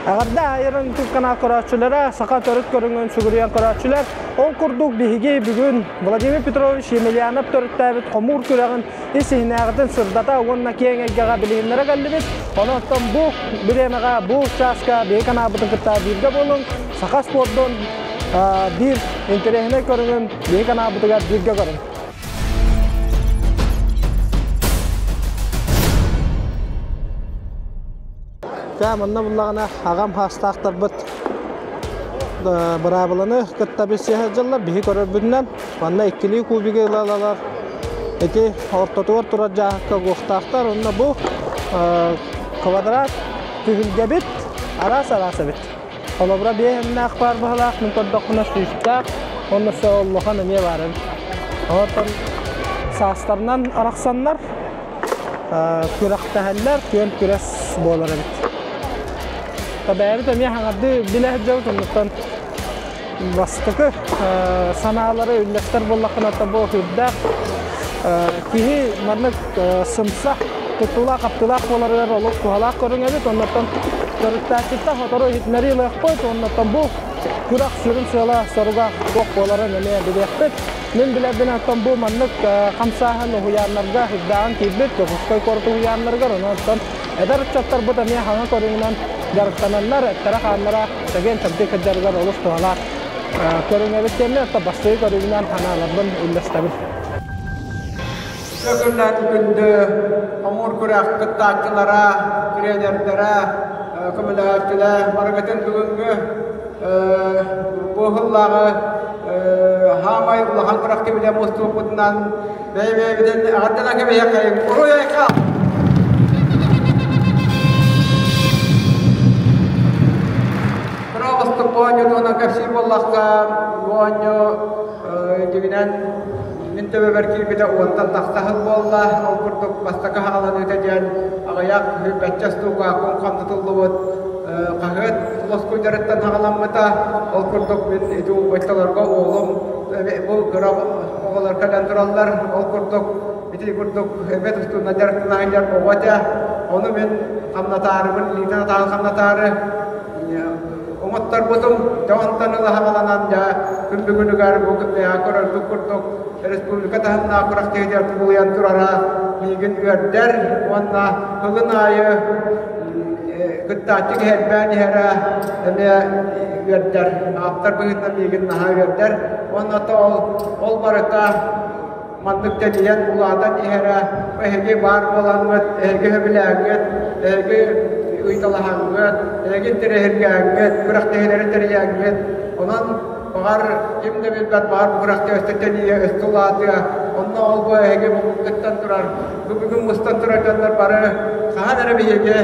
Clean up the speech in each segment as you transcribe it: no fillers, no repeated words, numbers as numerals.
Эҕэрдэ айырын YouTube канал көрөөччүлэрэ, саха төрүт көрүҥүн сүгүрүйэн көрөөччүлэр. Ол курдук биһиги бүгүн Владимир Петрович Емельянов төрүттээбит хомуур күрэҕин ис иһинээҕитин сырдата уонна киэҥ эйгэҕэ билиһиннэрэ кэллибит. Онон бу бириэмэҕэ, бу чааска биһиги каналбытын кытта бииргэ буолуҥ. Саха спордун биир интэриэһинэй көрүҥүн биһиги каналбытыгар бииргэ көрүҥ. Дьэ, манна буллаҕына аҕам хаастаахтарбыт быраабыланы кытта билсиһэ сылдьаллар. Биһи көрөрбүтүнэн манна иккилии кубигы ылалалар. Ити ортотугар турар дьааһыкка угуохтаахтар. Онно бу квадрат түһүлгэбит араас-араас эбит. Холобура биэһиннээх баар быһалаах, мин көрдөхпүнэ сүүстээх, уонна өссө улахан эмиэ баар эбит. Оттон саастарынан арахсаннар күрэхтэһэллэр, күөн күрэс буолар эбит. Бэйэбит эмиэ хаҥардыы билэ сылдьабыт, оннуттан бастакы санаалары үллэстэр буоллаххына бу үрдээх киһи маннык сымса туттуулаах-хаптыылаах буоларыгар олус туһалаах көрүҥ эбит. Оннуттан төрүттээччиттэн сотору иһитиннэрии ылыахпыт. Оннуттан бу күрэх сүрүн сыала-соруга туох буоларын эмиэ билиэхпит. Мин билэрбинэн оттон бу маннык хамсааһын уһуйааннарга үрдээҕин киирбит Дьокуускай куорат уһуйааннарыгар, онон эдэр ыччаттарбыт эмиэ хаҥа көрүҥүнэн дьарыктананнар, эттэрэ-хааннара чэгиэн-чэбдик сылдьарыгар олус туһалаах көрүҥ эбит диэммин, оттон бастакы көрүҥүнэн санааларбын үллэстэбин. Көкүллэн күндү хомуур күрэх кыттааччылара, тренердэрэ, көмөлөһөөччүлэр барыгытын бүгүҥҥү бу сыллааҕы хаамай улахан күрэхтэбилэ мустубуппутунан бэйэ-бэйэбитин эҕэрдэлээн кэбиһиэххэйиҥ. Уруй-айха! Кыра оҕустук бу оонньуу туһунан кэпсиир буоллахха, бу оонньуу дьиҥинэн мин төбөбөр киирбитэ уонтан тахса сыл буолла. Ол курдук бастакы хааланыыта диэн аҕыйах сүүрбэччэ штука куҥхам тутуллубут хаһыат лоскуйдарыттан хаҕаламмыта. Ол курдук мин ити оччолорго уолум бу кыра оҕолор кэлэн тураллар. Ол курдук ити курдук эбэт устунна дьарыктана сылдьар оҕо этэ. Ону мин хамнатаарыбын, илиитин атаҕын хамнатаары оҥотторбутум. Дьэ онтон ыла хаҕаланан дьэ күн бүгүнүгэр бу көрөрбүт курдук республика таһымнаах күрэхтэһиитигэр кубулуйан турара миигин үөрдэр уонна сылын аайы кыттааччы киһи элбээн иһэрэ эмиэ үөрдэр. Ааптар быһыытынан миигин наһаа үөрдэр. Уонна ол, ол барыта маннык тэнийэн улаатан иһэрэ эһиги баар буолаҥҥыт, эһиги сөбүлээҥҥит, эһиги ыйыталаһаҥҥыт, эһиги интэриэһиргээҥҥит, күрэхтэһиилэри тэрийээҥҥит. Онон баҕар ким да билбэт баҕар бу күрэхтэ өссө тэнийэ, өссө улаатыа. Онно ол бу эһиги кыттан турар, бу бүгүн мустан турар дьоннор бары хаһан эрэ биһиги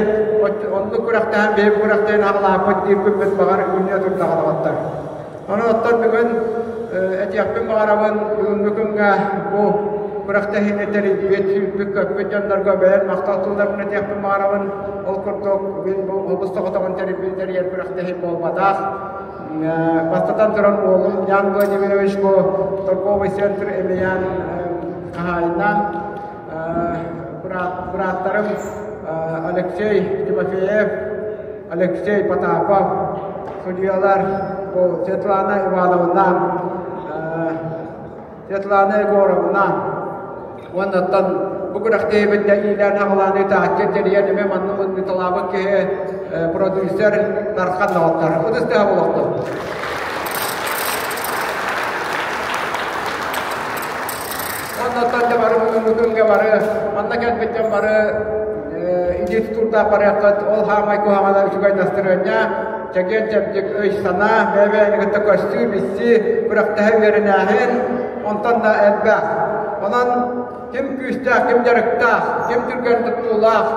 оннук күрэхтэһэн биһиги күрэхтэһэн аҕалааппыт диир күммүт баҕар үүнүө турдаҕа доҕоттор. Онон оттон бүгүн этиэхпин баҕарабын, бүгүҥҥү күҥҥэ бу күрэхтэһиини тэрийбит, сүүрбүт-көппүт дьоннорго бэйэм махтал тылларбын этиэхпин баҕарабын. Ол курдук мин бу обус соҕотоҕун тэрийбит тэрийэр күрэхтэһии буолбатах. Бастатан туран уолум Ян Владимирович бу торговый центр Эмиян хаһаайына, бырааттарым Алексей Тимофеев, Алексей Потапов, судьуйалар бу Светлана Ивановна, Светлана Егоровна уонна оттон бу күрэхтэһиибит иилээн аҕалаан ыытааччы тэрийэн эмиэ манна ыыталаабыт киһи продюсер Дархан доҕоттор. Ытыс тыаһа буолуохтун. Уонна оттон дьэ бары бүгүҥҥү күҥҥэ бары манна кэлбит дьон бары илии тутуурдаах барыаххыт. Ол хаамай куһаҕана үчүгэй настырыанньа, чэгиэн-чэбдик өй-санаа, бэйэ-бэйэни кытта көрсүү, билсии, күрэхтэһэ үөрэнээһин, онтон да элбэх. Онон ким күүстээх, ким дьарыктаах, ким түргэн туттуулаах,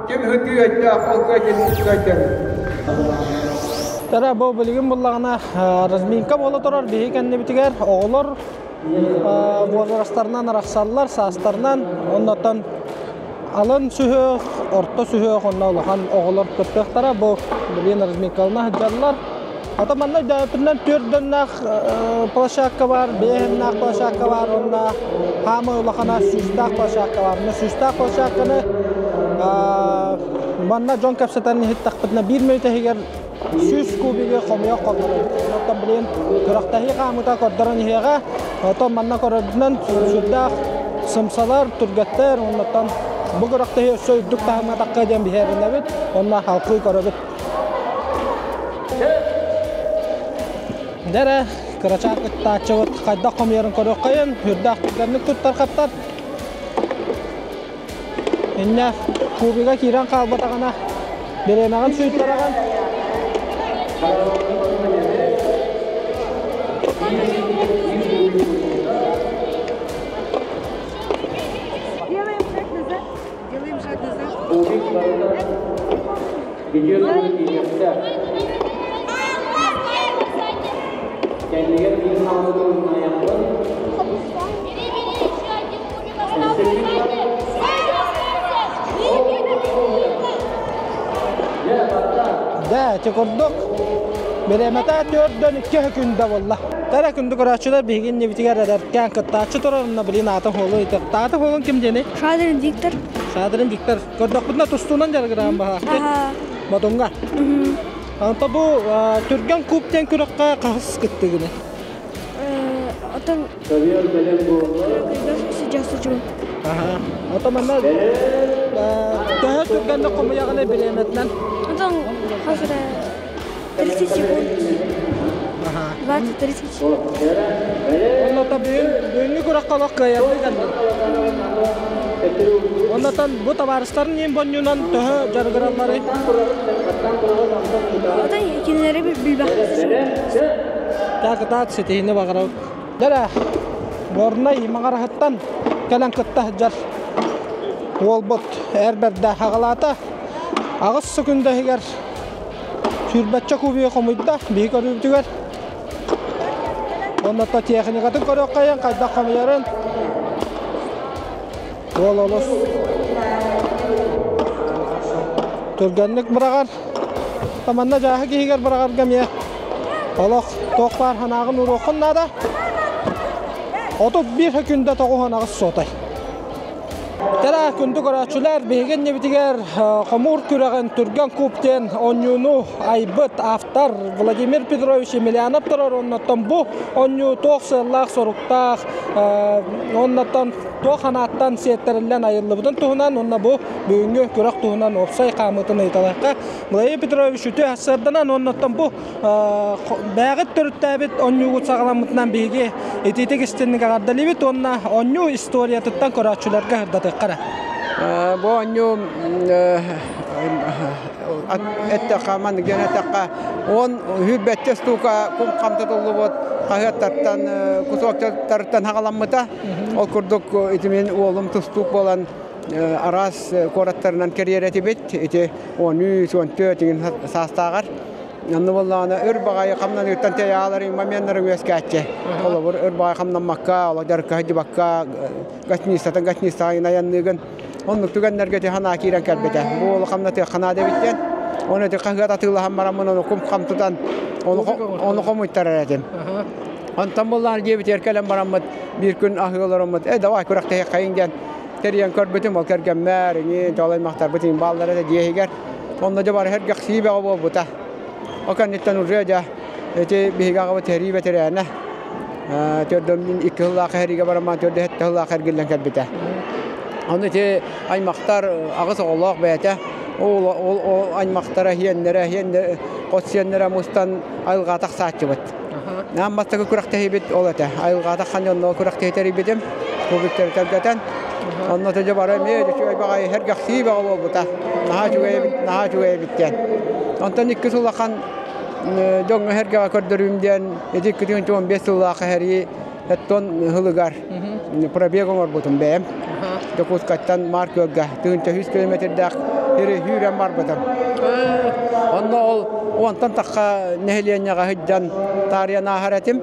ким ытыы өйдөөх, ол кыайдын кыайдын. Тара бу билигин буллаҕына разминка буола турар биһиги кэннибитигэр оҕолор Возрастарынан арахсаллар, саастарынан. Оннуттан алын сүһүөх, орто сүһүөх онно улахан оҕолор кыттыахтара. Бу билигин разминкалана сылдьаллар. Ата манна өйдөөбүппүнэн түөрт дөннөөх площадка бар, биэһиннээх площадка бар, уонна хаамай улахана сүүстээх площадка бар. Мына сүүстээх площадканы Манна дьон кэпсэтэн иһиттэхпитинэ биир мүнүүтэ иһигэр 100 кубигы хомуйа холлорор. Оттон билигин күрэхтэһии хаамыыта көрдөрөн иһиэҕэ. Оттон манна көрөрбүтүнэн сүрдээх сымсалар, түргэттэр, оннуттан бу күрэхтэһии өссө үрдүк таһымҥа тахха диэн биһиэринэбит, онно халкыы көрөбүт. Дэрэ, кырачаан кыттааччыбыт хайдах хомуйарын көрүөххэйин, үрдээх түргэнник туттар-хаптар. Иннэ кубига киирэн хаалбатаҕына бириэмэҕин сүүйтараҕын. Делаем шаг назад. Делаем шаг назад. Да, ити курдук бириэмэтэ төрдөн икки күндэ буолла. Тара күндү көрөөччүлэр биһиги иннибитигэр эдэркээн кыттааччы турарына билин аатын хуолун итиктааты хуолун ким диэни? Шадрин Виктор. Шадрин Виктор. Көрдөхпүтүнэ тустуунан дьарыгыраан баһаахтык. Ботунга. Онто бу түргэн куб диэн күрэххэ хаһыс кыттыгыны? Отон сыдьа Аха. Ото манна төһө түргэнник хомуйаҕына бириэмэтинэн? Отон хас эрэ 30 секунд. 20-30 секунд. Онно бүгүн бүгүҥҥү күрэххэ олох кыайардыы кэллим. Оннотон бу табаарыстарын иин бонньуунан төһө дьарыгыралларый? Отон кинилэри билбэххэ. Кытаат ситиһини баҕарабыт. Дэрэ, Горнай маҕараһыттан кэлэн кытта сылдьар уолбут эр бэрдэ хаҕалаата. Аҕыс секунда иһигэр сүүрбэччэ кубига хомуйда биһи көрүүбүтүгэр. Оннотто техникатын көрүөххэйин, хайдах хомуйарын. Уол олус түргэнник быраҕар. Манна дьааһы киһигэр быраҕарга эмиэ олох туох баар санааҕын уруоххун наада. 31 күндэ тоҕуһан сотай. Кэрэ күндү көрөөччүлэр, биһиги иннибитигэр хомуур күрэҕин Түргэн куб диэн оонньууну айбыт автор Владимир Петрович Емельянов турар. Оннуттан бу оонньуу туох сыаллаах-соруктаах, оннуттан туох санааттан сиэттэриллэн айыллыбытын туһунан уонна бу бүгүҥҥү күрэх туһунан уопсай хаамыытын ыйыталыахха. Владимир Петрович үтүө сарсыарданан оннуттан бу бэйэҕит төрүттээбит оонньуугут саҕаламмытынан биһиги итиитик истинник эҕэрдэлиибит уонна оонньуу историятыттан көрөөччүлэргэ сырдатыахха эрэ. Бу оонньуу эттэххэ маннык диэн эттэххэ он сүүрбэччэ штука кум хамсатыллыбыт хаһыаттартан кусоктартан хаҕаламмыта. Ол курдук ити мин уолум тустуук буолан араас куораттарынан кэрийэр этибит. Ити 13, 14 иҥин саастааҕар. Онно буоллаҕына өр баҕайы хамнаныыттан тэйэҕэлэрин моменнары үөскээччи. Холобур, өр баҕайы хамнаммакка, олох дьарыкка сылдьыбакка, гостиницаттан гостиницаҕа айанныыгын. Оннук түгэннэргэ ити санаа киирэн кэлбитэ. Бу уолу хамнатыахха наада эбит диэн. Ону ити хаһыат атыылаһан бараммын ону кум-хам тутан ону хомуйтарар этим. Онтон буоллаҕына дьиэбитигэр кэлэн бараммыт биир күн аһыы олороммут, э давай күрэхтэһиэххэйиҥ диэн тэрийэн көрбүтүм, ол кэргэммэр, иҥин, тоҕо аймахтарбыт иҥин бааллара этэ дьиэ иһигэр. Онно дьэ бары сэргэхсийии бөҕө буолбута. Ол кэнниттэн уже дьэ ити биһиги аҕабыт сэрии бэтэрээнэ төрдөммүн икки сыллаах сэриигэ бараммаан төрдө сэттэ сыллаах эргиллэн кэлбитэ. Ону ити аймахтар аҕыс оҕолоох бэйэтэ ол ол аймахтара иһиэннэрэ иһиэннэрэ хос сиэннэрэ мустан айылҕа тахсааччыбыт. Аан бастакы күрэхтэһиибит ол этэ. Айылҕата хан дьонно күрэхтэһии тэрийбитим. Кубиктары тэлгэтэн. Онно төдө бары эмиэ үчүгэй баҕайы сэргэхсии бөҕө буолбута. Наһаа үчүгэй эбит, наһаа үчүгэй эбит диэн. Онтон икки сыл улахан дьоҥҥо сэргэҕэ көрдөрүүм диэн ити 2015 сыллаах сэрии Эттон һылыгар пробег оҥорбутум бэйэм. Дьокуускайтан Маар Күөлгэ 1100 километрдаах сири сүүрэн барбытым. Онно ол уонтан тахха нэһилиэнньэҕэ сылдьан таарыйан ааһар этим.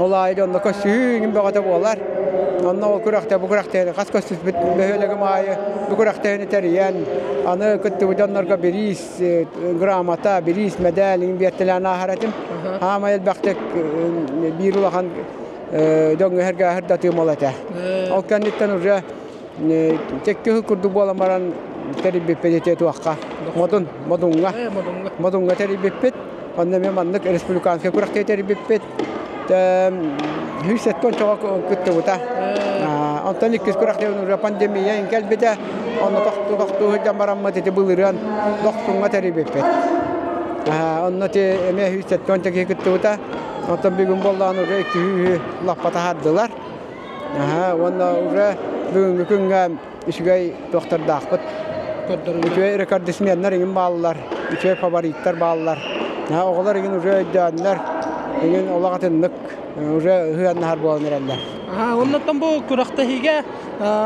Ол аайы дьонно көссүһүү иҥин бөҕөтө буолар. Онно ол күрэхтэ бу күрэхтэһини хас көссүспүт бөһүөлэгим аайы бу күрэхтэһини тэрийэн аны кыттыбыт дьоннорго бириис грамота, бириис, мэдээл иҥин биэртэлээн ааһар этим. Хаамай элбэхтик биир улахан дьоҥҥо сэргээһэр да тыым ол этэ. Ол кэнниттэн уже текки курдук буолан баран тэрийбиппит ити туохха Модун Модуҥҥа Модуҥҥа тэрийбиппит. Онно эмиэ маннык республиканскай күрэхтэһии тэрийбиппит. 170 чоҕо кыттыбыта. Онтон иккис күрэхтэһии уже пандемия кэлбитэ. Онно тохтуу тохтуу сылдьан бараммыт ити былырыан Дохсуҥҥа тэрийбиппит. Онно ити эмиэ 170 киһи кыттыбыта. Оттон бүгүн буоллаҕына уже 200 лаппа таһаардылар. Уонна уже бүгүҥҥү күҥҥэ үчүгэй туохтардаахпыт. Үчүгэй рекордсменнар иҥин бааллар, үчүгэй фавориттар бааллар. Оҕолор иҥин уже өйдөөннөр, иҥин олох атыннык уже ыһыаннаһар буолан эрэллэр. Оннуттан бу күрэхтэһиигэ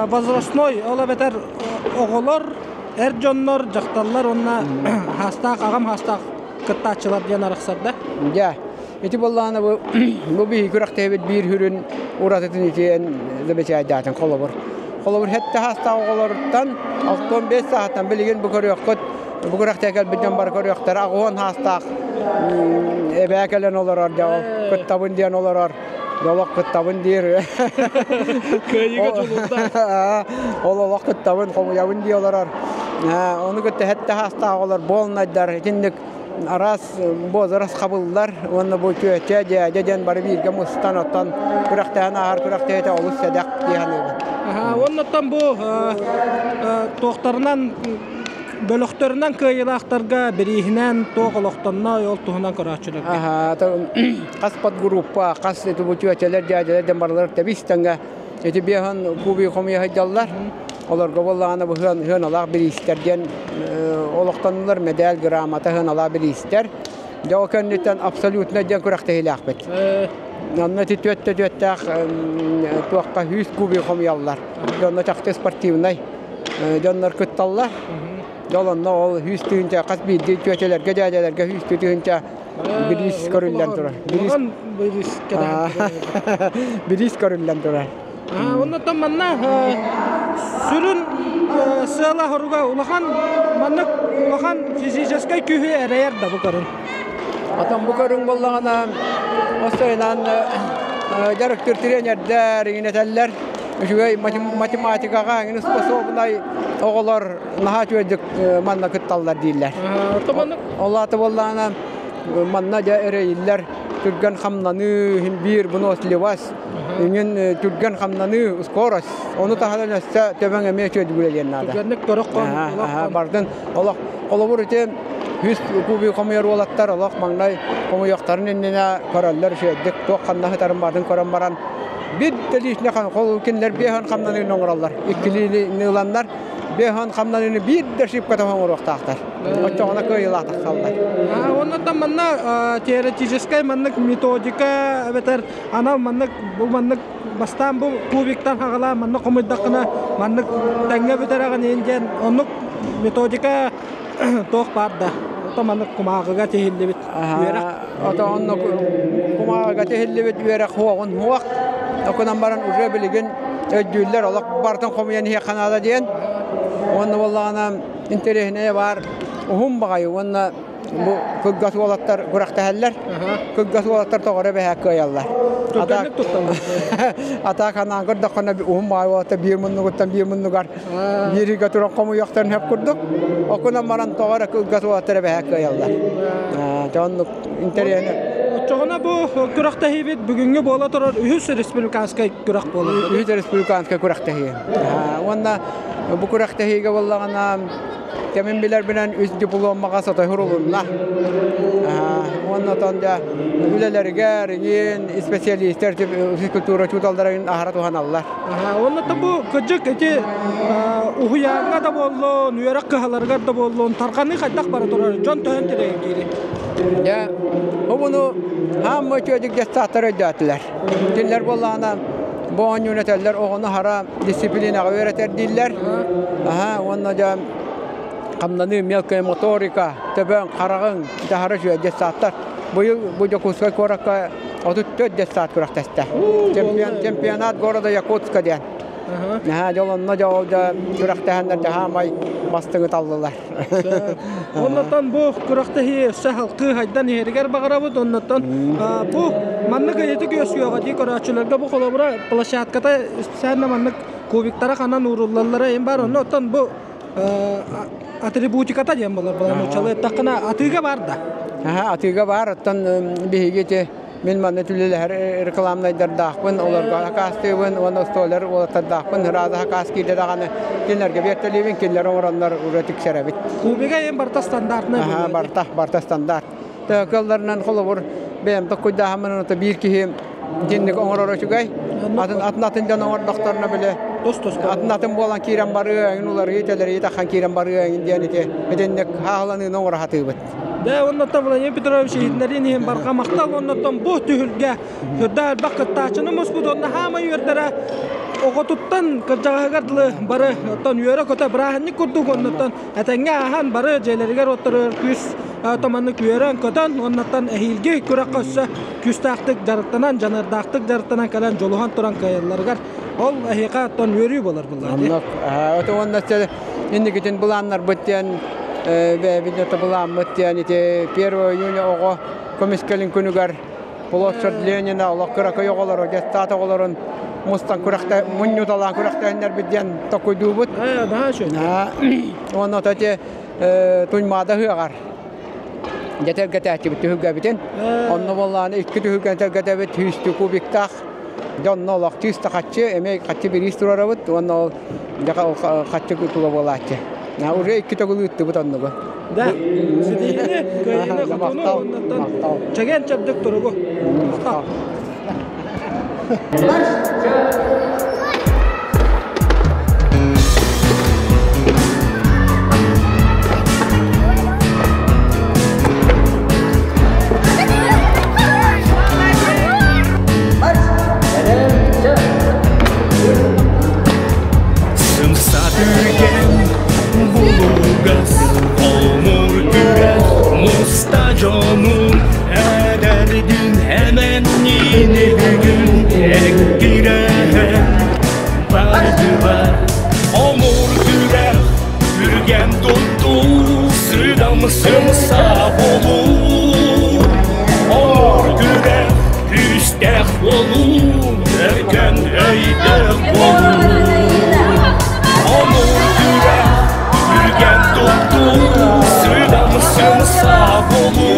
возрастной, ол эбэтэр оҕолор, эр дьоннор, дьахталлар уонна хаастаах, аҕам хаастаах кыттааччылар диэн арахсарда. Дьэ, Ити буоллаҕына бу бу биһиги күрэхтэһиибит биир сүрүн уратытын итиэн бэчээйдээтин холобур. Холобур сэттэ саастаах оҕолоруттан 65 саастан билигин бу көрүөххүт бу күрэхтэһэ кэлбит дьон бары көрүөхтэрэ аҕыһын саастаах эбээ кэлэн олорор дьэ ол кыттабын диэн олорор олох кыттабын диир Кыайыыга дьулурда. Ол олох кыттабын хомуйабын дии олорор ону кытта сэттэ саастаах оҕолор буолнайдар итинник араас буозарас хабыллар уонна бу чүөчэ, дьээдьэ диэн бары бииргэ мустан оттон күрэхтэһэн ааһар күрэхтэһиитэ олус сэдэх дии саныыбын. Уоннаттан бу туохтарынан бөлөхтөрүнэн кыайыылаахтарга бирииһинэн туох олохтонно ол туһунан көрөөччүлэргэ. Хас подгруппа, хас бу чүөчэлэр, дьээдьэлэр диэн барылар тэбис тэҥҥэ ити биэһэн кубик хомуйа сылдьаллар. Олорго буоллаҕына бу сыаналаах бириистэр диэн олохтоннулар мэдээл грамота сыаналаах бириистэр. Дьэ ол кэнниттэн абсолютно диэн күрэхтэһиилээхпит. Онно ити түөттэ түөттээх туохха 100 кубик хомуйаллар. Дьонно чахчы спортивнай дьоннор кытталлар. Дьол онно ол 100 тыһыынча хас биирдии түөтэлэргэ дьээдьэлэргэ 100 тыһыынча бириис көрүллэн турар. Бириис бириис көрүллэн турар. Оннуттан манна сүрүн сыала-соруга улахан маннык улахан физическэй күүһү эрэйэр да бу көрүҥ. Отон бу көрүҥ буоллаҕына остойунан дьарыктыыр тренердэр иҥинэтэллэр. Үчүгэй математикаҕа иҥин способнай оҕолор наһаа үчүгэйдик манна кытталлар дииллэр. Ол аата буоллаҕына манна дьэ эрэйиллэр түргэн хамнаныы иһин биир выносливость Иҥин түргэн хамнаныы, скорость. Ону таһынан өссө төбөҥ эмиэ үчүгэйдик үлэлиэн наада. Түргэнник көрөх Бардын олох холобур ити үс кубик хомуйар уолаттар олох маҥнай хомуйуохтарын иннинэ көрөллөр үчүгэйдик туох ханна сытарын бардын көрөн баран бир да лишний кинилэр биэһэн хамнаныыны оҥороллор. Иккилиини ыланнар биэһэн хамнаныыны биир да шипката оҥоруохтаахтар. Оччоҕуна кыайыылаах тахсаллар. Оннуттан манна теоретическай маннык методика эбэтэр анал маннык бу маннык бастаан бу кубиктан хаҕалаан маннык хомуйдаххына маннык тэҥҥэ бүтэрэҕин иһин диэн оннук методика туох баар да ото маннык кумааҕыга тиһиллибит үөрэх ото онно кумааҕыга тиһиллибит үөрэх хуоҕун хуох окунан баран уже билигин өйдүүллэр олох барытын хомуйан иһиэххэ наада диэн уонна буоллаҕына интэриэһинэйэ баар уһун баҕайы уонна Бу кылгас уолаттар күрэхтэһэллэр. Кылгас уолаттар тоҕо эрэ бэһээк кыайаллар. Түргэнник тутталлар. Атаак анаан көрдөххүнэ уһун баай уолаттар биир муннугуттан биир муннугар биир ыйга туран хомуйуохтарын сөп курдук. Окунан баран тоҕо эрэ кылгас уолаттар эбэһээк кыайаллар. Дьэ оннук интэриэһинэй. Оччоҕуна бу күрэхтэһиибит бүгүҥҥү буола турар үһүс республиканскай күрэх буолар. Үһүс республиканскай күрэхтэһии. Уонна бу күрэхтэһиигэ буоллаҕына Кэмин билэрбинэн үс дипломмаҕа сатай сурулунна. Уонна отон дьэ үлэлэригэр иҥин исписэлиистэр физкультура учууталларын аһара туһаналлар. Уонна бу кырдьык ити уһуйааҥҥа да буоллун, үөрэх кыһаларыгар да буоллун, тарҕаныы хайдах бара турар? Дьон төһөн тирэйин Дьэ, бу хааммы үчүгэйдик детсадтар өйдөөтүлэр. Кинилэр буоллаҕына бу оонньууну этэллэр оҕону хара дисциплинаҕа үөрэтэр дииллэр. Аһа, уонна дьэ хамнаныы мелкая моторика, төбөҥ, хараҕыҥ таһара үчүгэй детсадтар. Быйыл бу Дьокуускай куоракка 34 детсад күрэхтэстэ. Чемпион, чемпионат города Якутска диэн. Наһаа дьол онно дьол дьэ күрэхтэһэннэр дьаһаамай бастыҥы таллылар. Оннотон бу күрэхтэһии өссө халкыы хайдан иһэригэр баҕарабыт. Оннотон бу маннык ыйытык үөскүөҕэ дии көрөөччүлэргэ бу холобура площадката специально маннык кубиктара ханан ууруллаллара им бар. Онно оттон бу атрибутиката диэн болар буолар нууччалыы эттэххинэ атыыга бар да. Аха, атыыга бар. Оттон биһиги ити мин манна түлэлэһэр рекламнайдардаахпын, олорго хакаастыыбын уонна остуолар уолаттардаахпын, ыраада хакаас киирдэ даҕаны кинилэргэ биэртэлиибин, кинилэр оҥороннор ура тиксэрэбит. Кубига эм барта стандартный. Аха, барта, барта стандарт. Кыалларынан холобур бэйэм токкуйдааһыммын ото биир киһи дьинник оҥорор үчүгэй. Атын атын атын дьон оҥордохторуна бile атын атын буолан киирэн барыа, эҥин уларыйыы тэлэрийи тахан киирэн барыа эҥин диэн ити итинник хааһыланыыны оҥоро сатыыбыт. Дэ оннуттан Владимир Петрович иһитиннэрин иһин барҕа махтал оннуттан бу түһүлгэ сүрдээх элбэх кыттааччыны муспут уонна хаамай үөрдэрэ оҕотуттан кырдьаҕаһыгар дылы бары оттон үөрэ-көтө бырааһынньык курдук оннуттан этэҥҥэ ааһан бары дьиэлэригэр оттарыгар күүс томаннык үөрэн-көтөн уоннаттан эһиилги күрэххэ өссө күүстээхтик дьарыктанан дьаныардаахтык дьарыктанан кэлэн дьулуһан туран кыайалларыгар ол эһиэхэ оттон үөрүү буолар буллар. Оннук. Уонна инникитин былааннарбыт диэн бэйэбит это былааммыт диэн ити 1 июня оҕо көмүскэлин күнүгэр площадь Ленина олох кыракый оҕолору детсад оҕолорун мустан күрэхтэ мунньуталаан күрэхтэһиннэрбит диэн токуйдуубут. Уонна ити Туймаада ыһыаҕар дьэ тэлгэтээччибит түһүлгэбитин. Онно буоллаҕына икки түһүлгэни тэлгэтэбит сүүстүү кубиктаах. Дьэ онно олох чыыста хаччы, эмиэ хаччы бириис туруорабыт уонна ол дьэ хаччы тула буолааччы. Уже икки төгүл ыыттыбыт оннугу. Да, ситиһиини, кыайыыны, хотуну оннуттан чэгиэн чэбдик туругу. Махтал. Сымса түрген булугас Хомур күрэх муста дьонун Эдэрдин эмэннини бүгүн эккирэһэн бардылар Хомур күрэх түргэн туттуу Сыдам сымса болуу Хомур күрэх күүстээх болуу Өркөн өйдөөх болуу Хомур күрэх Түргэн туттуу, сыдам сымса болуу.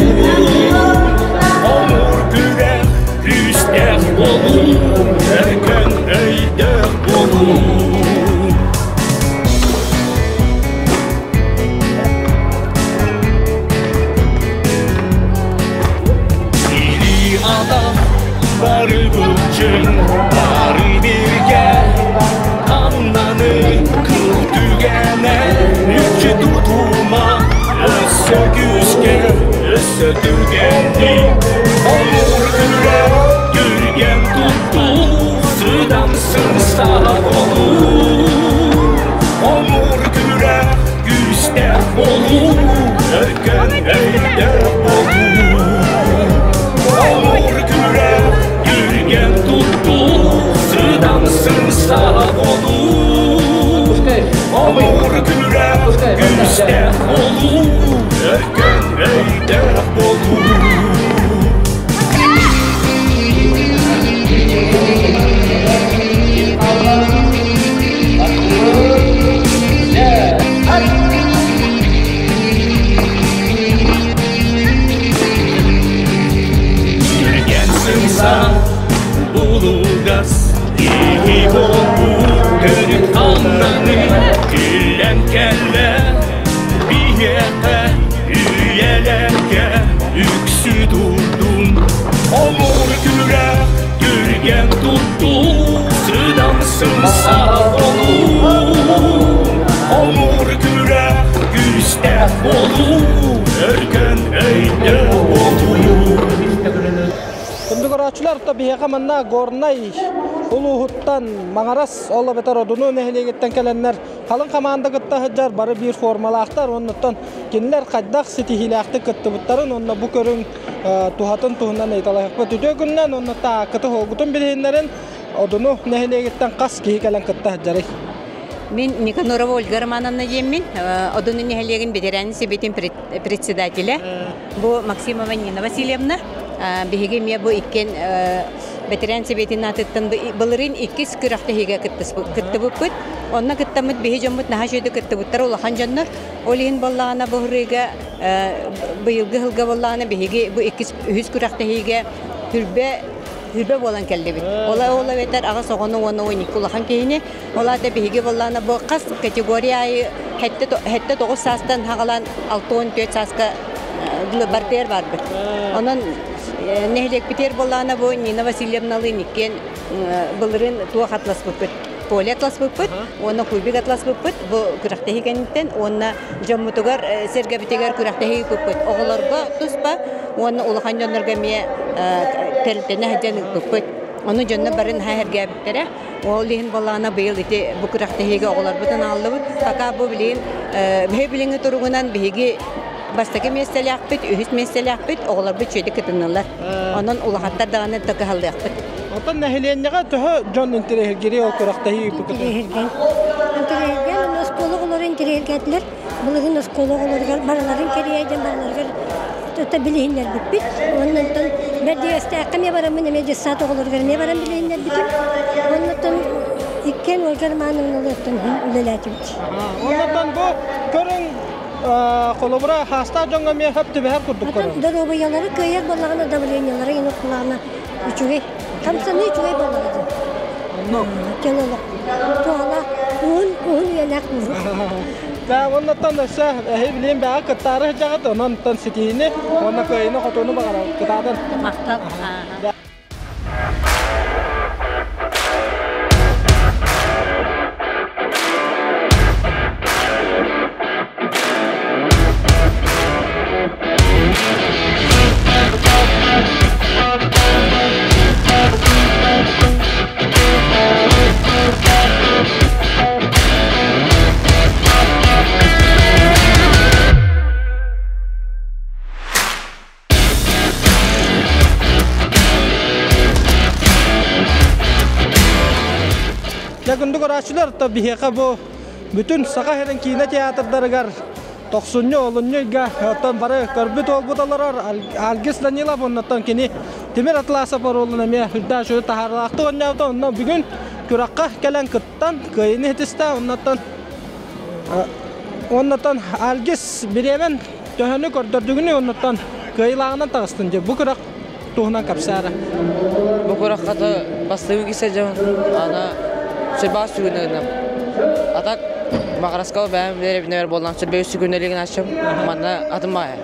Хомур күрэх, күүстээх болуу, өркөн өйдөөх болуу. Или адам бары былчың, бары бирге Аннаны кыл түгэнэ үчү тутума Өссө күүскэ, өссө түргэнник Хомур күрэх түргэн туттуу Сыдамсын саҕа болуу Хомур күрэх күүстээх болуу Өркөн өйдөөх болуу Хомур күрэх түргэн туттуу Сыдамсын саҕа болуу Хомур күрэх күүстээх болуу Өркөн өйдөөх болуу Түргэн сымса булугас киһи буолбут төрүт аннаны күлэн кэллэ биһиэхэ үйэлэргэ үксү турдун Хомур күрэх түргэн туттуу сыдам сымса болуу Хомур күрэх күүстээх болуу өркөн өйдөөх болуу Күндү көрөөччүлэр, биһиэхэ манна Горнай улууһуттан Маҥарас, ол эбэтэр Одуну нэһилиэгиттэн кэлэннэр халыҥ хамаанда кытта сылдьар бары биир формалаахтар. Оннуттан кинилэр хайдах ситиһиилээхтик кыттыбыттарын уонна бу көрүҥ туһатын туһунан ыйыталаһыахпыт. Үтүө күнүнэн уонна тааккыты хоолгутун билиһиннэрин Одуну нэһилиэгиттэн хас киһи кэлэн кытта сылдьарый? Мин Никанорова Ольга Романовна диэммин, Одуну нэһилиэгин ветеран сэбиэтин председателэ. Бу Максимова Нина Васильевна. Биһиги эмиэ бу иккиэн Бэтэрээн сэбиэтин аатыттан былырыын иккис күрэхтэһиигэ кыттыбыппыт. Онно кыттаммыт биһи дьоммут наһаа үчүгэйдик кыттыбыттар улахан дьоннор. Ол иһин буоллаҕына бу ырыыга быйылгы сылга буоллаҕына биһиги бу иккис үһүс күрэхтэһиигэ түрбэ түрбэ буолан кэллибит. Ола ол эбэтэр аҕыс оҕону уонна 12 улахан киһини. Ол аата биһиги буоллаҕына бу хас категория аайы 7-9 саастан хаҕалаан 64 сааска бартыйар барбыт. Онон нэһилиэкпитигэр буоллаҕына бу Нина Васильевналыын иккиэн былырыын туох атласпыппыт поле атласпыппыт уонна кубик атласпыппыт бу күрэхтэһии кэнниттэн уонна дьоммутугар сэргэбитигэр күрэхтэһии ыыппыппыт оҕолорго туспа уонна улахан дьоннорго эмиэ тэрилтэни сылдьан ыыппыппыт ону дьонно бары наһаа сэргээбиттэрэ Ол иһин буоллаҕына быйыл ити бу күрэхтэһиигэ оҕолорбутун аҕаллыбыт. Пока бу билигин биһи билиҥҥи туругунан биһиги бастакы миэстэлээхпит, үһүс миэстэлээхпит, оҕолорбут үчүгэйдик кытыннылар. Онон улахаттар даҕаны кыһаллыахпыт. Оттон нэһилиэнньэҕэ төһө дьон интэриэһиргири ол күрэхтэһии ыыппыккытый? Интэриэһиргэн. Интэриэһиргэн уонна оскуола оҕолоро интэриэһиргээтилэр. Былырыын оскуола оҕолоругар барыларын кэрийэйдэн барыларыгар тута билиһиннэрбиппит. Уонна онтон Бэрдигэстээххэ эмиэ бараммын эмиэ дьыссаат оҕолоругар эмиэ баран билиһиннэрбитим. Уонна иккиэн Ольга Романовналыттан үлэлээтибит. Оннуттан бу көрүҥ холобура хаастаах дьоҥҥо эмиэ хөп түбэһэр курдук көрөбүн. Доруобуйалары кыайар буоллаҕына давлениелара иҥин уккулаана үчүгэй. Хамсаныы үчүгэй буоллаҕа дии. Кэл олох. Туһалаах уһун уһун үйэлээх буолуо. Да, оннуттан өссө эһи билиэн бэҕэ кыттаары сылдьаҕыт, онон ситиһиини уонна кыайыыны-хотууну баҕарабыт. Кытаатан. Махтал. Дьэ, күндү көрөөччүлэр, биһиэхэ бу бүтүн Саха сирин киинэ театрдарыгар тохсунньу, олунньу ыйга оттон бары көрбүт уолбут олорор Альгис Данилов, оннуттан кини Тимир Атласов оруолун эмиэ үрдээх үчүгэй таһаарыылаахтык оонньообута. Онно бүгүн күрэххэ кэлэн кыттан кыайыыны ситистэ. Оннуттан оннуттан Альгис бириэмэн төһөнү көрдөрдүгүнүй оннуттан кыайыылааҕынан таҕыстын дии. Бу күрэх туһунан кэпсээрэ. Бу күрэххэ бастакы кисе дьон ана сүрбаас сүгүнэ А так Маҕараска бэйэм билэр буоллам сүрбэ үс сүгүнэлигин аччым манна атын маайа.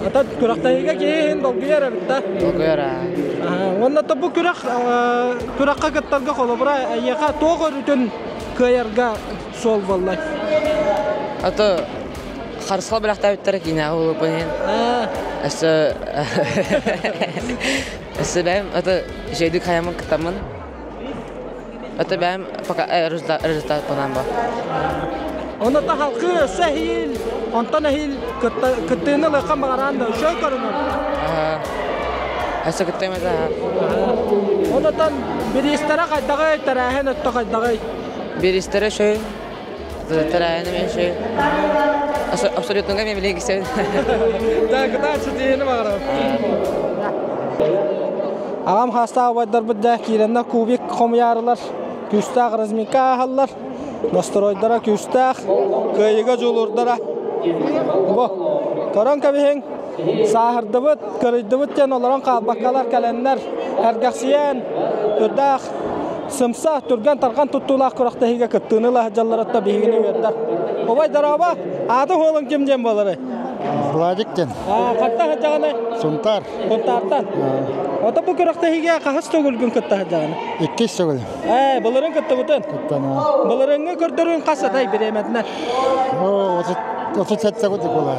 Ата күрэхтэһиигэ киһи долгуйар эбит да. Долгуйар аа. Уонна то бу күрэх күрэххэ кыттарга холобура эйиэхэ туох өрүтүн кыайарга суол буоллай? Ато харысхал бэлэхтээбиттэрэ киинэҕэ буолуоппун иһин. Өссө өссө бэйэм аты үчүгэйдик хайаммын кыттаммын. Аты бэйэм пока результат планам бар. Онно та халкы өссө эһиил, онтон эһиил кыттыыны ылыахха баҕараан да үчүгэй көрүҥүн. Өссө кыттыам этэ. Онотон бириистэрэ хайдаҕый, тэрээһин өттө хайдаҕый? Бириистэрэ үчүгэй. Тэрээһиним үчүгэй. Абсолютно мен билигин кисэбин. Да, кытаат ситиһиини баҕарабын. Аҕам хаастаах убайдарбыт да киирэннэр кубик хомуйаарылар, күүстээх разминка ааһаллар, настройдара күүстээх, кыайыыга дьулуурдара. Бу, көрөн кэбиһиҥ, сааһырдыбыт, кырыйдыбыт диэн олорон хаалбаккалар кэлэннэр, эргэхсийэн, үрдээх Сымса, түргэн-тарҕан туттуулаах күрэхтэһиигэ кыттыыны ыла сылдьалларыттан биһигини үөрдэр. Убай дорообо, ааты уолуҥ ким диэн буоларый? Владик диэн. Хантан сылдьаҕыный? Сунтаар. Сунтаартан. Ото бу күрэхтэһиигэ хаһыс төгүлгүн кытта сылдьаҕыный? Иккис төгүл. Ээ, былырыын кыттыбытын. Кыттан. Былырыыҥҥы көрдөрүүн хас атай бириэмэтинэн? Оо, 37 курдук буолар.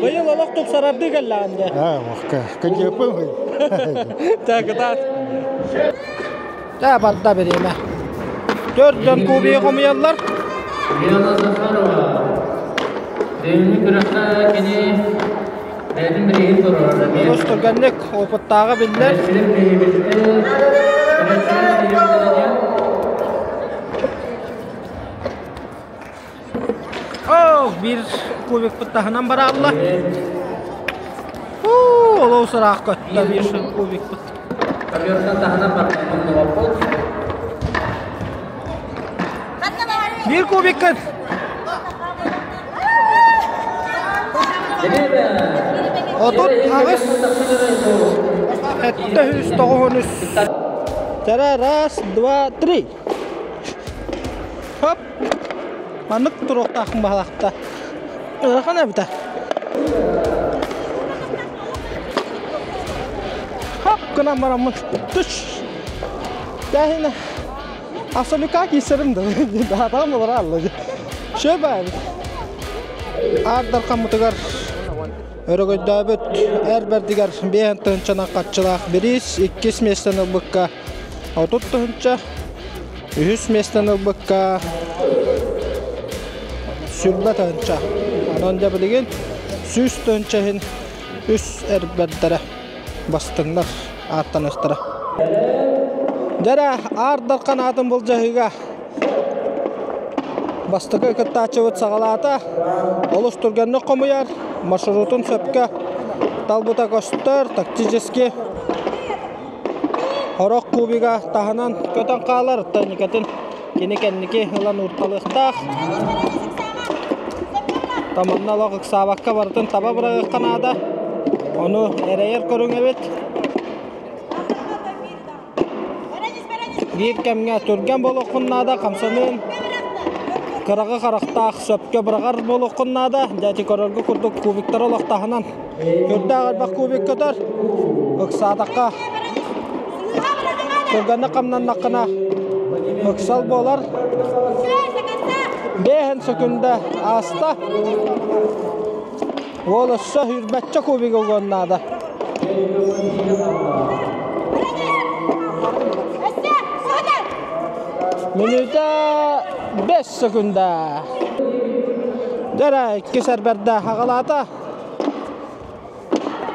Быйыл олох тупсарардыы кэллэҕин дии. Аа, кыдьыппын. Так, кытаат. Дьэ, барда бириэмэ. Төрт дьон кубиги хомуйаллар. Елена Захарова. Билиҥҥи күрэххэ кини бэйэтин бирииһин туруорар эмиэ. Олус түргэнник опыттааҕа биллэр. Оо, биир кубикпыт таһынан бараалла. Уу, олус ыраах көттө биир кубикпыт. Көбүөртэн таһынан барбыт умнубаппыт. Биир кубиккын. 38 793. Тара раз, два, три. Хоп. Маннык туруохтаахпын баһалаахта. Ыарахан эбитэ. Хоп гынан бараммын. Түш. Дәһіне Абсолютка киирсэрим да даатаҕым олоро алла Сөп аайбыт. Аар Дархаммытыгар өрөгөйдөөбүт эр бэрдигэр биэһэн тыһынчанан хаччылаах бириис, иккис миэстэни ылбыкка 30 тыһынча, үһүс миэстэни ылбыкка сүрбэ тыһынча. Онон дьэ билигин 100 тыһынча иһин үс эр бэрдэрэ бастыҥнар ааттаныахтара. Дьэрэ, Аар Дархан аатын былдьаһыыга бастакы кыттааччыбыт саҕалаата. Олус түргэнник хомуйар, маршрутун сөпкө талбыта көстөр, тактически Хорох кубига таһынан көтөн хаалар, Таникатын кини кэнники ылан уурталыахтаах. Таманна олох ыксаабакка барытын таба быраҕыахха наада. Ону эрэйэр көрүҥ эбит. Биир кэмҥэ түргэн буолуоххун наада, хамсаныын кыраҕы харахтаах сөпкө быраҕар буолуоххун наада. Дьэ ити көрөргө курдук кубиктары олох таһынан Көрдөөх элбэх кубик көтөр. Ыксаатахха түргэнник хамнаннаххына ыксал буолар. Бэһин сөкүндэ ааста. Уол өссө үрбэччэ кубик угуон наада. Мүнүүтэ 5 секунда. Дьэрэ иккис эрбэрдэ хаҕалаата.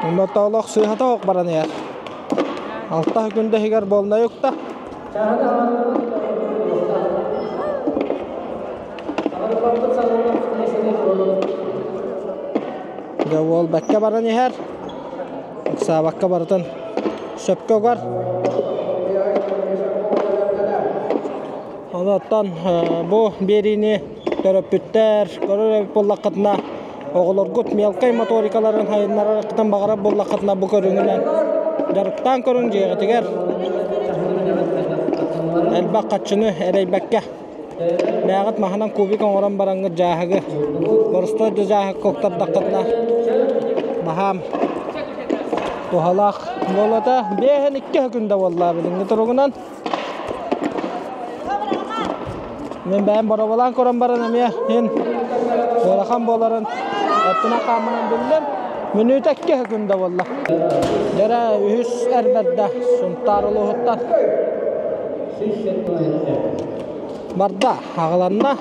Оннотоолох сыыһата ох баран иһэр. Алта күндэ иһигэр буолна юкта. Дьэ уол бэккэ баран иһэр. Ыксаабакка барытын сөпкө угар. Онуоттан бу биэриини төрөппүттэр көрөр эбит буоллаххытына оҕолоргут мелкай моторикаларын сайыннараргытын баҕарар буоллаххытына бу көрүҥүнэн дьарыктаан көрүҥ дьиэҕитигэр элбэх хаччыны эрэйбэккэ бэйэҕит маһынан кубик оҥорон бараҥҥыт дьааһыгы боростуой да дьааһыкка уктардаххытына баһаам туһалаах буолата биэһин икки күндэ буолла билиҥҥи туругунан Мин бэйэм боруобалаан көрөн баран эмиэ иһин ыарахан буоларын өттүнэн хааммынан биллим. Мүнүүтэ икки күндэ буолла. Дьэрэ үһүс эр бэрдэ Сунтаар улууһуттан барда, аҕаланна.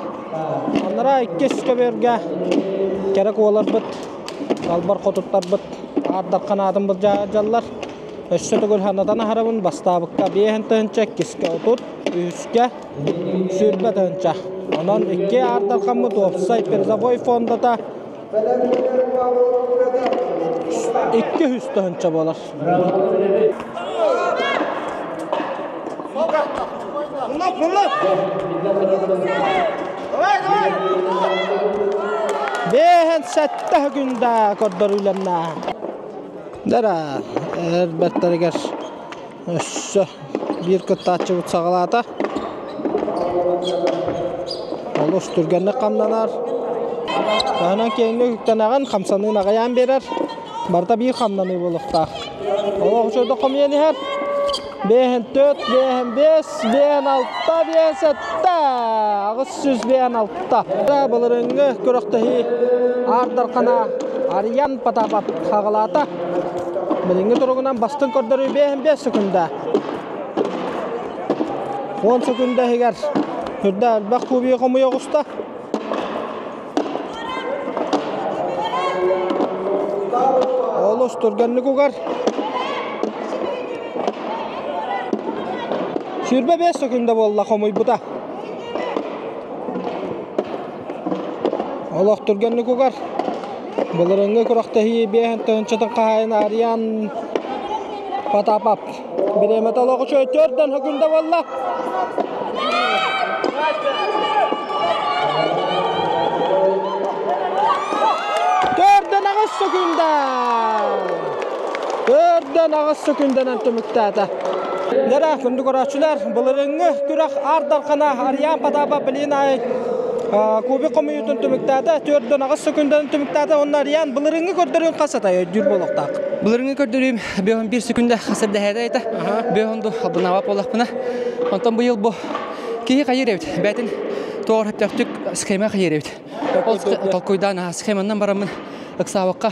Анараа иккис көбүөргэ кэрэ куоларбыт, далбар хотуттарбыт аардархан аатын былдьаһаллар. Өссө төгүл санатан аһарабын, бастаабыкка биэһин тыһыынча, иккискэ 30, үһүскэ 20 тыһыынча. Онон икки аартархаммыт уопсай призовой фондата 200 тыһыынча буолар. Биэһин сэттэ күндэ көрдөрүүлэннэ. Дара эрбэттэригэр өссө биир кыттааччыбыт саҕалаата. Олус түргэнник хамнанар. Таһынан киэҥник үктэнэҕин, хамсаныын аҕыйаан биэрэр. Барыта биир хамнаныы буолуохтаах. Олох үчүгэй хомуйан иһэр. Биэһин төрт, биэһин биэс, биэһин алта, биэһин сэттэ, 856. Былырыыҥҥы күрэхтэһии Аар Дархана Арыйан Потапов хаҕылаата. Билиҥҥи туругунан бастыҥ көрдөрүү биэһин биэс секунда. 10 секунда иһигэр үрдэ элбэх кубига хомуйа оҕуста. Олус түргэнник угар. 25 секунда буолла хомуйбута. Олох түргэнник угар. Былырыҥҥы күрэхтэһии биэһин тыһыынчатын хаһаайын Ариан Потапов. Бириэмэтэ олох үчүгэй төрдөн хөкүндэ буолла. Төрдөн аҕыс сөкүндэ! Төрдөн аҕыс сөкүндэнэн түмүктээтэ. Дэрэ, күндү көрөөччүлэр, былырыыҥҥы күрэх Аар Дархана Ариан Потапов билигин аайы кубик хомуйуутун түмүктээтэ, 4-8 сөкүндэнэн түмүктээтэ. Онно Ариан былырыыҥҥы көрдөрүүн хас атай өйдүүр буолуохтаах? Былырыҥҥы көрдөрүүм бөһөн бир секунда хасырдаһыда этэ. Бөһөн ду албынаабат буоллахпына. Онтон быйыл бу киһи хайыр эбит. Бәтин тоҕор хөптөөхтүк схема хайыр эбит. Ол толкуйдаан схеманнан бараммын ыксаабакка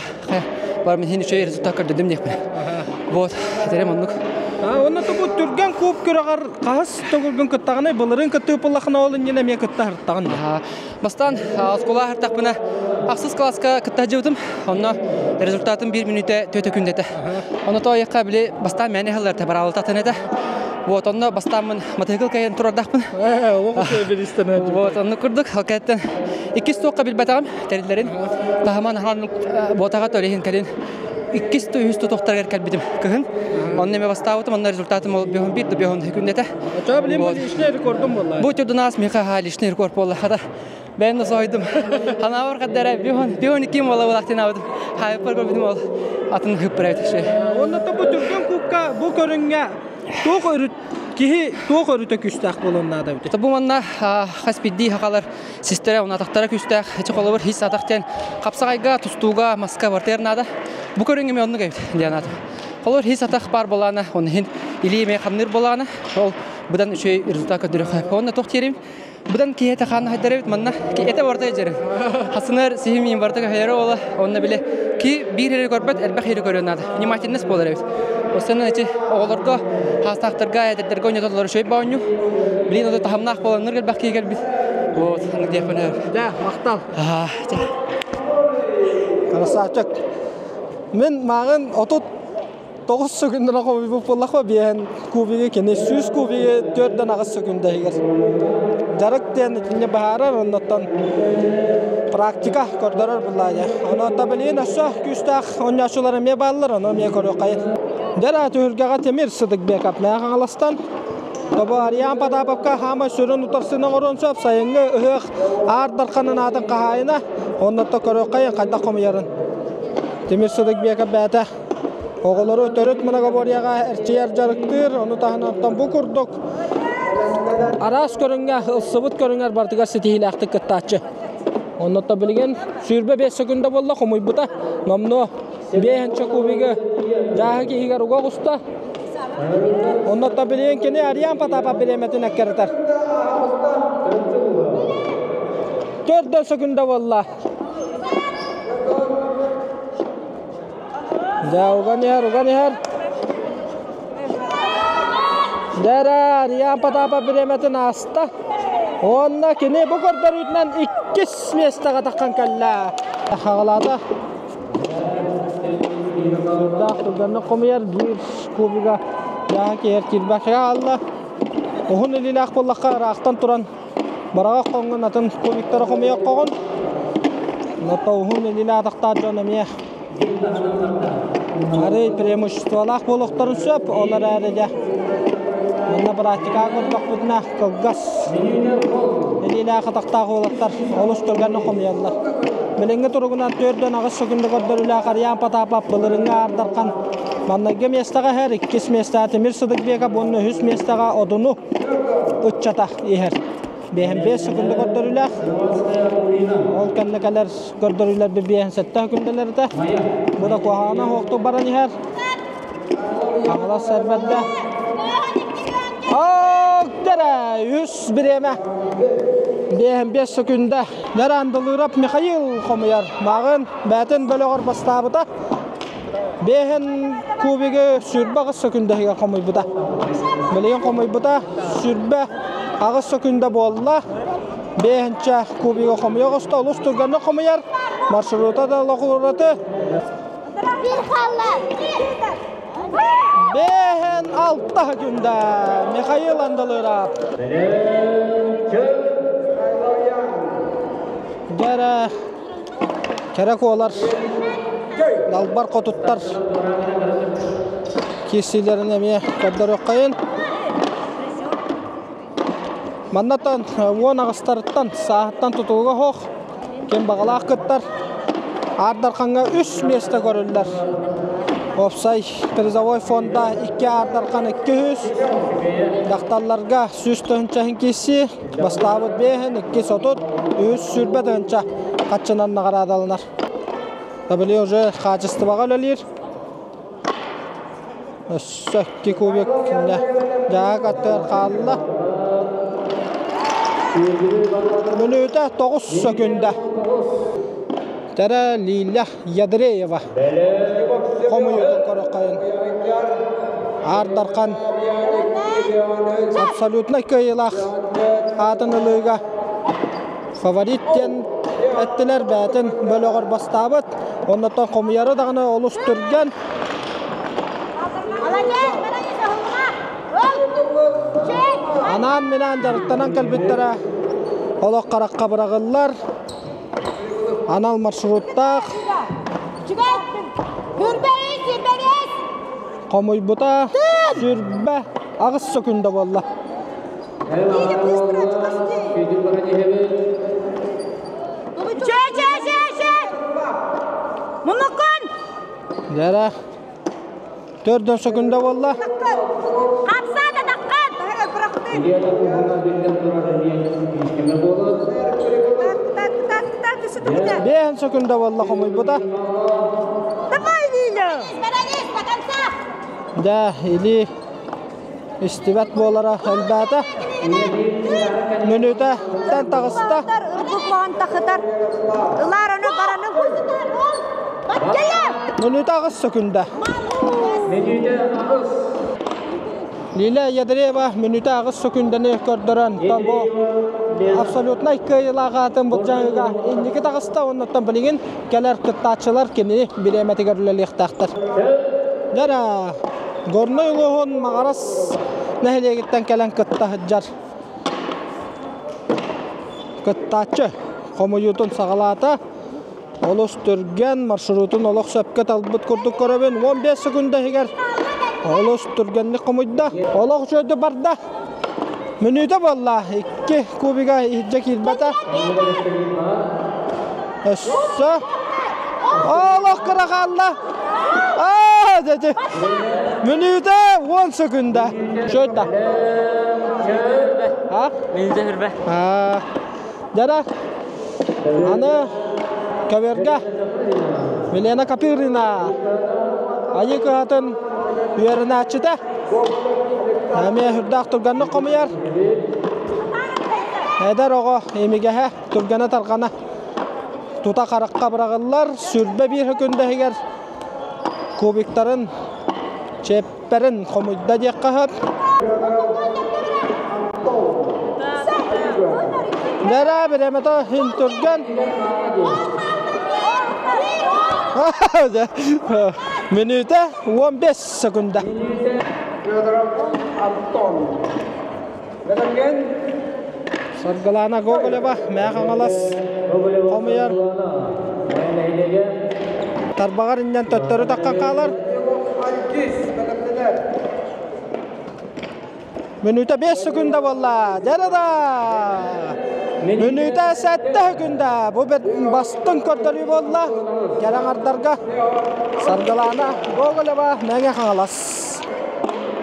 бараммын хин үчүгэй результат көрдөрдүм диэхпин. Вот, этерем оннук. Онно бу түргэн куб күрэҕэр хаһыс төгүлгүн кыттаҕыный, былырыын кыттыы буллахына ол иннинэ эмиэ кытта сырыттаҕын. Бастаан оскуола аһартахпына ахсыс класска кытта сылдьыбытым. Онно результатым биир мүнүүтэ төтө күндэтэ. Онно тоойукка били бастаан мээнэ ыһаллар бараалытатын этэ. Вот онно бастааммын матыһыкыл кайан турардахпын. Вот онно курдук алкаттан иккис туохха билбэтэҕим тэриллэрин таһыман ахан буотаҕа төлөһүн кэлин иккис үһүс тутуохтарыгар кэлбитим кыһын. Онно эмэ бастаабытым, онно результатым ол бөһүн биир да бөһүн күннэтэ. Ча билим бу личный рекордум буолла. Бу түрдүнаас миха ха личный рекорд буолла. Хата бэйэм да соһуйдум. Ханаабар хаддара бөһүн бөһүн ким буола булахтын абытым. Хайыппар көрбүтүм ол атын хыппырайт шей. Онно бу түргэн кубка бу көрүҥҥэ туох өрүт киһи туох өрүтэ күүстээх буолуон наада эбит. Бу манна хас биирдии хахалар систэрэ унатахтара күүстээх. Эчи холобур хис атах диэн хапсаҕайга, тустууга, маска бартыар наада. Бу көрүҥ эмиэ оннук эбит диэн аатым. Холобур хис атах баар буолаана, он иһин илии эмиэ хамныыр буолаана, ол быдан үчүгэй результат көрдөрүөх. Онно туох диэрим, быдан киһи этэ хаан хайдар эбит манна этэ барыта дьэрим. Хасынар сиһим иин барыта көһөйөрө буола, онно биле ки биир эрэ көрбөт, элбэх ири көрүөн наада. Внимательность буолар эбит. Осенна эти оҕолорго, хаастаахтарга, эдэрдэргэ ойнотоллор үчүгэй боонньу. Билин ото таһымнаах буоланнар элбэх киһи кэлбит. Вот, аны диэхпин өр. Дьэ, махтал. Аа, дьэ. Красавчик. Мин мааҕын 39 секундана хомуйбут буоллахпа биэһэн кубигы кини 100 кубигы 4-8 секунда иһигэр. Дьарык диэн итиннэ быһаарар, оннуттан практика көрдөрөр буллаайа. Ону табылиин өссө күүстээх оонньооччулар эмиэ бааллар, ону эмиэ көрүөххэйин. Дьэ түһүлгэҕэ Тимир Сыдыкбеков Мэҥэ Хаҥаластан Тобо Ариан Потаповка хаама сүрүн утарсыны оҥоруон сөп сайыҥҥы ыһыах Аар Дарханын аатын хаһаайына, оннотто көрүөххэйин хайдах хомуйарын. Тимир Сыдыкбеков бэйэтэ оҕолору төрүт многоборьеҕа эрчийэр дьарыктыыр, ону таһынан бу курдук араас көрүҥҥэ ылсыбыт көрүҥэр барытыгар ситиһиилээхтик кыттааччы. Оннотто билигин 25 секунда буолла хомуйбута. Номнуо биэһинчэ кубигы дьааһык иһигэр уга оҕуста. Оннотто билигин кини Ариан Потапов бириэмэтин эккирэтэр. Төрдө секунда буолла. Дьэ, уган иһэр, уган иһэр. Дьэ, Ариан Потапов бириэмэтин ааста. Уонна кини бу көрдөрүүтүнэн иккис миэстэҕэ таххан кэллэ. Хаҕалаата. Сүрдээх түргэнник хомуйар биир кубига дьааһык иһэр киирбэккэ хаалла. Уһун илиилээх буоллахха ыраахтан туран бараҕа хоҥҥун атын кубиктары хомуйа хоҕун. Онто уһун илиилээх атахтаах дьон эмиэ арый преимуществолаах буолуохтарын сөп. Ол эрээри дьэ манна практикаҕа көрдөхпүтүнэ кылгас илиилээх атахтаах уолаттар олус түргэнник хомуйаллар. Билиҥҥи туругунан 4-8 секунда көрдөрүүлээх Ариан Потапов былырыҥҥы Аар Дархан маннайгы миэстэҕэ иһэр, иккис миэстэҕэ Тимир Сыдыкбеков уонна үһүс миэстэҕэ Одуну ыччата иһэр. Биэһин 5 секунда көрдөрүүлээх. Ол кэннэ кэлэр көрдөрүүлэр биэһин сэттэ секундалар этэ. Бу да куһаҕана суохтук баран иһэр. Хаҥалас сэрбэрдэ. Ок, үс бириэмэ. Биэһин 5 секунда. Дьэ, Михаил хомуйар. Мааҕын бээтин бөлөҕөр бастаабыта. Биэһин кубигы 28 секунда иһигэр хомуйбута. Билигин хомуйбута 28 секунда буолла. Биэһинчэ кубига хомуйа оҕуста, олус түргэнник хомуйар. Маршрута да лохураты. Бэһэн алта күндэ Михаил Андалырап. Дьэрэ кэрэ куолар, далбар хотуттар. киирсиилэрин эмиэ көрдөрүөххэйин. Маннаттан уон аҕыстарыттан сааһыттан тутулуга суох ким баҕалаах кыттар. Аар Дархаҥҥа үс миэстэ көрүллэр. Уопсай призовой фонда икки Аар Дархан 200, дьахталларга 100 тыһыынча киирсии, бастаабыт биэһин 230, 320 тыһыынча хаччынан наҕараадаланар. Били уже хаачыстыбаҕа үлэлиир. Өссө икки кубик дьаһак аттыгар хаалла. Мүнүүтэ 9 сөкүндэ. Тэрэ Лиля Ядреева хомуйуутун көрөххөйүн. Аар Дархан абсолютнай кыайыылаах аатын ылыыга фаворит диэн эттилэр бэйэтин бөлөҕөр бастаабыт. Оннуттан хомуйары даҕаны олус түргэн. Анаан-минээн дьарыктанан кэлбиттэрэ олох харахха быраҕыллар. Анал маршруттаах. Хомуйбута сүрбэ аҕыс сөкүндэ буолла. Мунукун! Дьэрэ. Төрдөн сөкүндэ буолла. Хапсаата таххан! Биэһин сөкүндэ буолла хомуйбута. Давай, Лиля! Дьэ, илии истибэт буолара элбээтэ. Мүнүүтэ тэн таҕыста. Ырбыт тахытар. Ылар аны бараны. Мүнүүтэ аҕыс сөкүндэ. Лиля Ядреева мүнүүтэ аҕыс сөкүндэни көрдөрөн бу абсолютнай кыайыылаах аатын былдьаһыыга инники таҕыста оннуттан билигин кэлэр кыттааччылар кинини бириэмэтигэр үлэлиэхтээхтэр. Дьэ Горнай улууһун Маҕарас нэһилиэгиттэн кэлэн кытта сылдьар кыттааччы хомуйуутун саҕалаата. Олус түргэн маршрутун олох сөпкө талбыт курдук көрөбүн. 15 секунда иһигэр олус түргэнник хомуйда. Олох үчүгэйдик барда. Мүнүүтэ буолла. Икки кубига иһирдьэ киирбэтэ. Өссө олох кыра хаалла. Аа, дьэ, Мүнүүтэ 10 секунда. Чөйдө. А? Мүнүүтэ хүрбэ. Аа. Дьара. Аны көбөргө Милена Копырина Айыы кыһатын үөрэнээччитэ. Эмиэ үрдээх түргэнник хомуйар. Эдэр оҕо имигэһэ, түргэнэ-тарҕана тута харахха быраҕыллар. Сүрбэ биир күндэһигэр кубиктарын, чиэппэрин хомуйда диэххэ сөп. Дэрэ бириэмэтэ иһин түргэн. Мүнүүтэ 15 секунда. Федоров Антон. Бэлэмҥин? Саргылана Гоголева, Мээх Хаҥалас хомуйар. Тарбаҕар иннэн төттөрү таххан хаалар. Бэлэмнэнэр. Мүнүүтэ 5 секунда буолла. Дьэ да! Мүнүүтэ 7 секунда. Бу бастыҥ көрдөрүү буолла. Кэлэн ардарга Саргылана Гоголева, Мэҥэ Хаҥалас.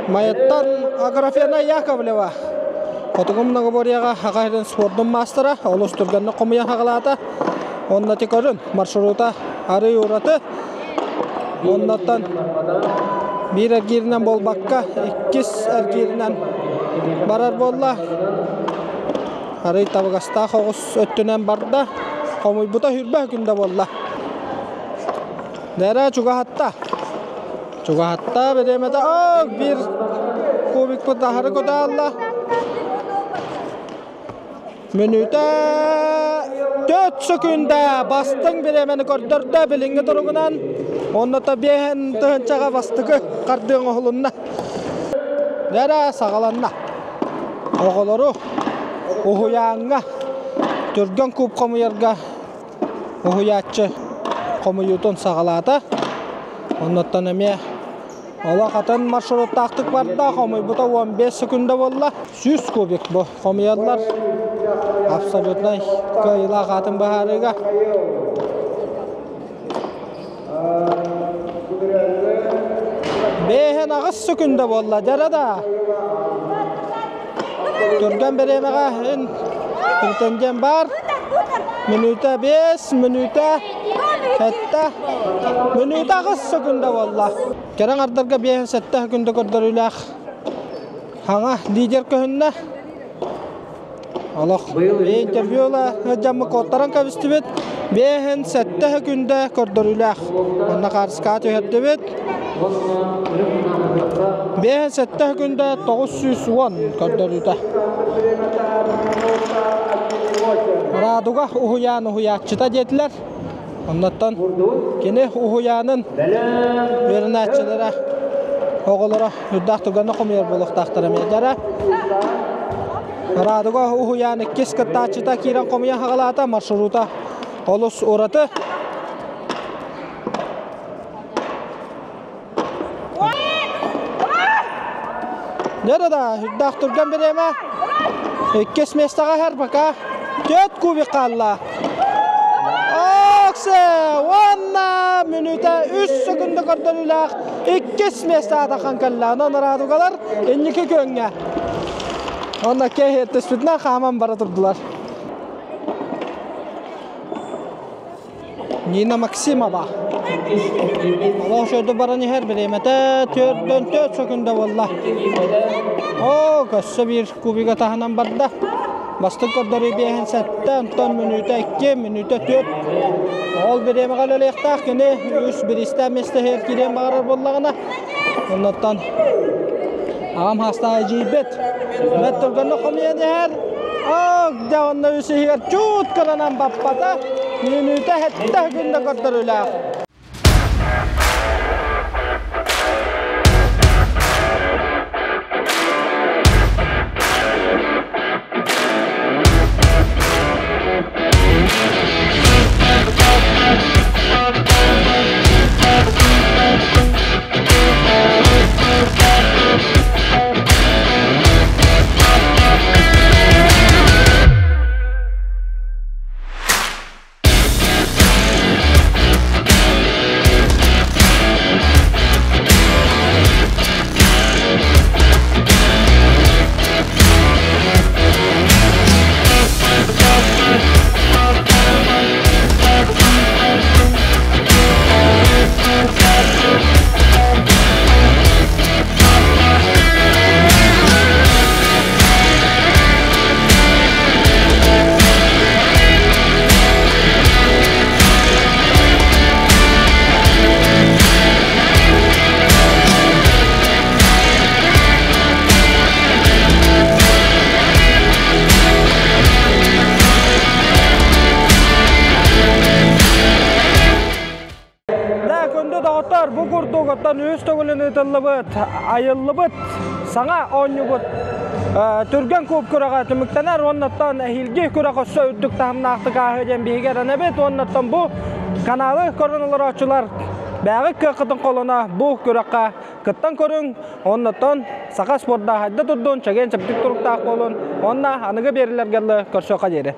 Майаттан Аграфена Яковлева. Хотугу многоборьеҕа Аҕа сирин спордун маастара олус түргэнник хомуйан хаҕалаата. Онно көрүн маршрута арый ураты. Оннуттан биир эргииринэн буолбакка, иккис эргииринэн барар буолла. Арый табыгастаах оҕус өттүнэн барда. Хомуйбута хүрбэ күндэ буолла. Нэрэ чугаһатта. Чугаһатта бириэмэтэ ок биир кубикпыт аһары көтөалла. Мүнүүтэ 4 секунда бастыҥ бириэмэни көрдөрдө билиҥҥи туругунан. Онно биэһин тыһынчаҕа бастакы хардыы оҥоһулунна. Дэрэ саҕаланна. Оҕолору уһуйааҥҥа түргэн куб хомуйарга уһуйааччы хомуйуутун саҕалаата. Оннуттан эмиэ Олох атын маршруттаахтык барда, хомуйбута 15 секунда буолла. 100 кубик бу хомуйаллар. Абсолютнай кыайыылаах атын быһаарыыга. Бэһэн аҕыс секунда буолла, дьара да. Түргэн бириэмэҕэ ин претендент бар. Мүнүүтэ 5, мүнүүтэ 7, мүнүүтэ 8 секунда буолла. Кэрэ аҥардарга 5-7 секунда көрдөрүүлээх хаҥа лидер көһүннэ. Олох интервьюла дьаммы куоттаран кэбистибит. Бэһин сэттэ күндэ көрдөрүүлээх. Онно хаарыскаа түһэрдибит. Бэһин сэттэ күндэ 910 көрдөрүүтэ. Радуга уһуйаан уһуйааччыта диэтилэр. Оннуттан кини уһуйаанын үөрэнээччилэрэ оҕолоро үрдээх түгэни хомуйар буолуохтаахтара эмиэ. Радуга уһуйаан иккис кыттааччыта киирэн хомуйан хаҕалаата маршрута олус ураты. Дьэ да, үрдээх түргэн бириэмэ. Иккис миэстэҕэ иһэр пока 4 кубик хаалла. Оксе! Уонна мүнүүтэ 3 секунда көрдөрүүлээх иккис миэстэ атахан кэллэ. Онон Радугалар инники күөҥҥэ. Онно кэһиэттиспитинэн хааман бара турдулар. Нина Максимова. Олох шөйдө баран иһэр бириэмэтэ төрдөн төрт секунда буолла. Оо, көссө биир кубига таһынан барда. Бастык көрдөрүү биэһин сэттэ, онтон мүнүүтэ икки, мүнүүтэ түөрт. Ол бириэмэҕэ үлэлиэхтээх кини үс бириистээх миэстэһигэр киириэн баҕарар буоллаҕына, оннуттан аҕам хаастаах эдьиийбит бэрт түргэнник хомуйан иһэр. Ок, дьэ онно үс иһигэр чуут кыранан баппата. Мүнүүтэ сэттэ күндэ көрдөрүүлээх. Да, күндү доҕоттор, бу курдук оттон үс төгүлүн ыытыллыбыт, айыллыбыт саҥа оонньуубут түргэн куб күрэҕэ түмүктэнэр уонна оттон эһиилги күрэх өссө үрдүк таһымнаахтык ааһыа диэн биһиги эрэнэбит уонна оттон бу каналы көрөн олорооччулар бэҕи кыаххытын холоно бу күрэххэ кыттан көрүҥ уонна оттон саха спорда хайда турдун, чэгиэн чэбдик туруктаах буолун уонна аныгы биэрилэргэ көрсүөххэ диэри.